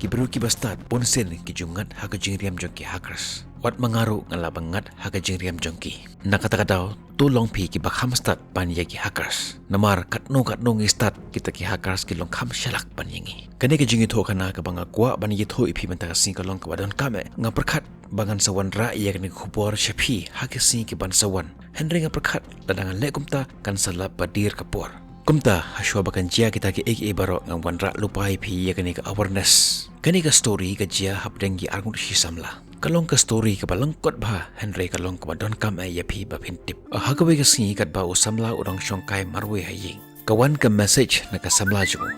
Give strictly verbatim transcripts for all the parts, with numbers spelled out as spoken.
ki briew kiba stad, bun sien ki ju ngat ha ka jingriam jong ki hackers. Wat ma nga ruh nga lah ban ngat ha ka jingriam jong ki. Na kata ka daw, to long phi kiba kham stad ban ïa ki hackers. Namar katno katno ngi stad, kita ki hackers ki long kham shalak ban ïa ngi. Kane ka jingïathuhkhana kaba nga kwah ban ïathuh ïa phi mynta ka sngi ka long kaba donkam eh. Nga pyrkhat ba ngan sa wanrah ïa kane ka khubor sha phi ha ki sngi kiban sa wan. Hynrei nga pyrkhat lada ngan leh kumta kan sa lap ba dier ka por. Kumta, hashwa ba kan jia kita kiei kiei baroh, ngan wanrah lypa ïa phi ïa kane ka awareness. Kane ka story ka jia hapdeng ki arngut shi samla. Ka long ka story kaba lyngkot bha, hynrei ka long kaba donkam eh ïa phi ba phin tip. Ha kawei ka sngi katba u samla u dang shongkai marwei ha ïing, ka wan ka message na ka samla jong u.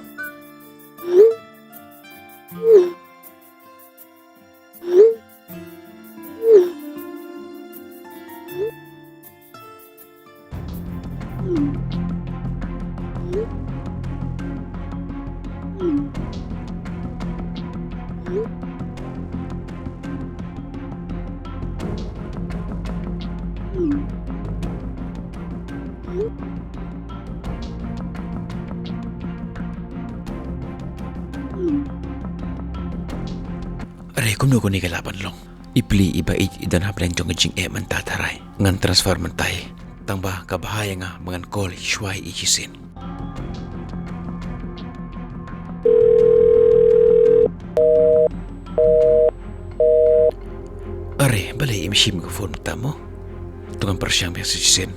Are, kumno kane ka lah ban long? I pli iba ïeit i don hapdeng jong ka jingeh mynta tharai. Ngan transfer mynta hi. Tangba ka bha ïa nga ba ngan call shuwa ïa i shisien. Are, balei im shim ka phone mynta mo? To ngan pyrshang biang sa shisien.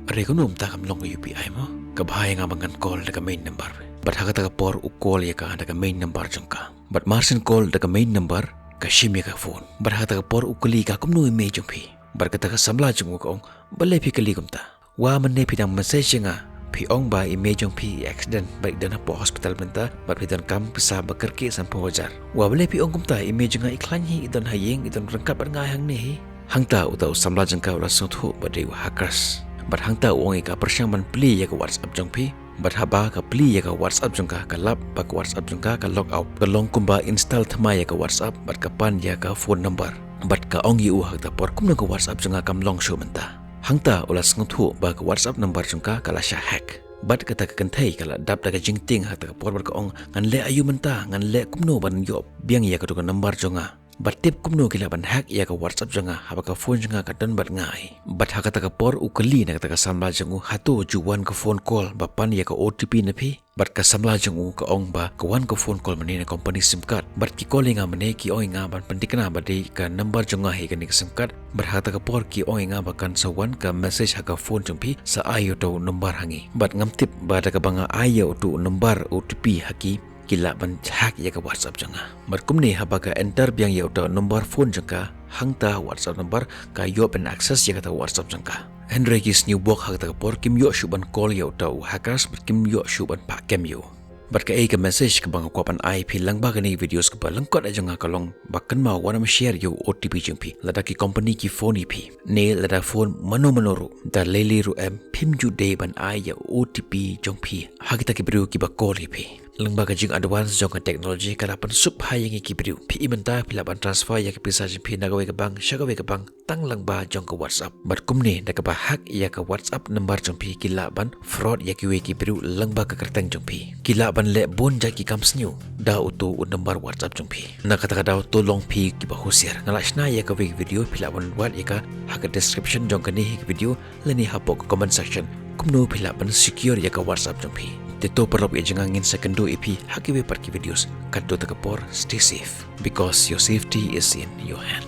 Are, kumno mynta kam long ka U P I mo? Ka bha ïa nga ba ngan call da ka main number. Bad ha kata ka por u call ïa ka da ka main number jong ka. Bad mar syn call da ka main number, ka shim ïa ka phone. Bad ha kata ka por u kylli ka, kumno i mei jong phi? Bad kata ka samla jong u ka ong, balei phi kylli kumta? Wa mynne phi dang message ïa nga, phi ong ba i mei jong phi i accident bad i don hapoh hospital mynta, bad phi donkam pisa ba kyrkieh sanphew hajar. Wa balei phi ong kumta, i mei jong nga i khlaiñ hi, i don ha ïing, i don ryngkat bad nga hangne hi. Hangta uta u samla jong ka u la sngewthuh ba dei u hackers. Bad hangta u ong ïa ka pyrshang ban plie ïa ka WhatsApp jong phi. Bad haba ka plie ïa ka WhatsApp jong ka, ka lap ba ka WhatsApp jong ka ka log out, ka long kumba install thymmai ïa ka WhatsApp, bad ka pan ïa ka phone number. Bad ka ong ïa u ha kata por, kumno ka WhatsApp jong nga kam long shuh mynta? Hangta u la sngewthuh ba ka WhatsApp number jong ka ka la shah hack. Bad kata ka kynthei ka la dap da ka jingtieng ha kata ka por bad ka ong, ngan leh aïu mynta, ngan leh kumno ban ïoh biang ïa kato ka number jong nga? Bad tip kumno ki lah ban hack ïa ka WhatsApp jong nga haba ka phone jong nga ka don bad nga hi. Bad ha kata ka por u kylli na kata ka samla jong u, hato ju wan ka phone call ba pan ïa ka O T P na phi? Bad ka samla jong u ka ong ba ka wan ka phone call mynne na company sim card. Bad ki call ïa nga mynne, ki ong ïa nga ban pynthikna ba dei ka number jong nga hi kane ka sim card. Bad ha kata ka por ki ong ïa nga ba kan sa wan ka message ha ka phone jong phi, sa ai ïa uto u number ha ngi. Bad ngam tip ba da kaba nga ai ïa uto u number O T P ha ki, ki lah ban hack ïa ka WhatsApp jong nga. Bad kumne haba ka enter biang ïa uta u number phone jong ka, hangta WhatsApp number, ka ïoh ban access ïa kata WhatsApp jong ka. Hynrei ki sniewbok ha kata ka por kim ïoh shuh ban call ïa uta u hackers, bad kim ïoh shuh ban phah kem ïa u. Bad kaei ka message kaba nga kwah ban ai phi lyngba kane ka videos kaba lyngkot jong nga ka long ba kynmaw wat nym share ïa u O T P jong phi lada ki company ki phone ïa phi, ne lada phone mano mano ruh, da lei lei ruh em, phim ju dei ban ai ïa u O T P jong phi ha kita ki briew kiba call ïa phi. Lyngba ka jing advance jong ka technology ka la pynsuk bha ïa ngi ki briew. Phi i mynta phi lah ban transfer ïa ka pisa jong phi na kawei ka bank sha kawei ka bank tang lyngba jong ka WhatsApp. Bad kumne da kaba hack ïa ka WhatsApp number jong phi ki lah ban fraud ïa kiwei ki briew lyngba ka kyrteng jong phi. Ki lah ban leh bun jait ki kam sniew da uto u number WhatsApp jong phi. Na kata ka daw to long phi kiba husiar. Nga la shna ïa kawei ka video, phi lah ban wad ïa ka ha ka description jong kane hi ka video lane hapoh ka comment section, kumno phi lah ban secure ïa ka WhatsApp jong phi. Te to paralok ïa jong nga, ngin sa kynduh ïa phi ha kiwei pat ki videos. Katto ta ka por, stay safe, because your safety is in your hand.